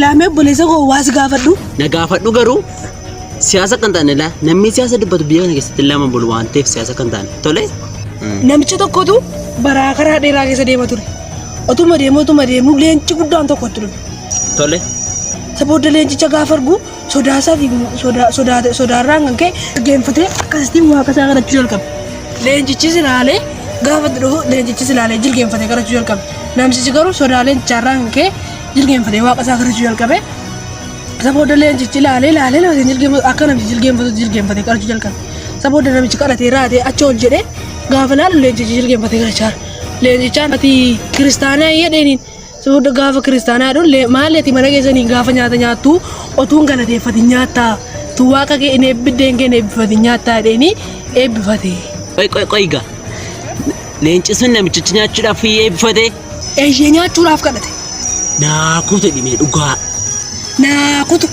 Laamee obboleessa koo waa si gaafadhu. Na gaafadhu garuu siyaasa kan taane laa namni siyaasa dubbatu biyya kana keessatti lama bulu waan ta'eef siyaasa kan taane tole. Namicha tokkotu baraa karaa dheeraa keessa deema ture. Otuma deemu otuma deemu leenci guddaan tokko itti dhufe. Tole. Isa booda leencicha gaafa argu sodaasaafi sodaarraan kan ka'e jilgeenfatee akkasitti waaqa isaa kadhachuu jalqabe. Leencichis ilaalee gaafa itti dhufu leencichis ilaalee jilgeenfatee kadhachuu jalqabe. Namtichi garuu sodaa leencichaarraan kan ka'e jilgeenfatee waaqa isaa kadhachuu jalqabe. Isa booda leencichi ilaalee ilaalee namtichi jilgeenfatu akka namtichi jilgeenfatu jilgeenfatee kadhachuu jalqabe. Isa booda namichi kadhatee raatee achi ol jedhee gaafa ilaalu leencichi jilgeenfatee kadhachaa jira. Leencichaan ati kiristaanaa jedheeniin Isa booda gaafa kiristaanaa jedhuun maali ati mana keessanii gaafa nyaata nyaattu otuu hin galateeffatin nyaattaa tu waaqa kee hin eebbiddeen kee hin eebbifatin nyaattaa jedheenii eebbifate. Qoy qoy qoy gaa. Leenci sun namichicha nyaachuudhaaf eebbifate. Eeyyee nyaachuudhaaf kadhate. Naa kutu dhimee dhugaa. Naa kutu.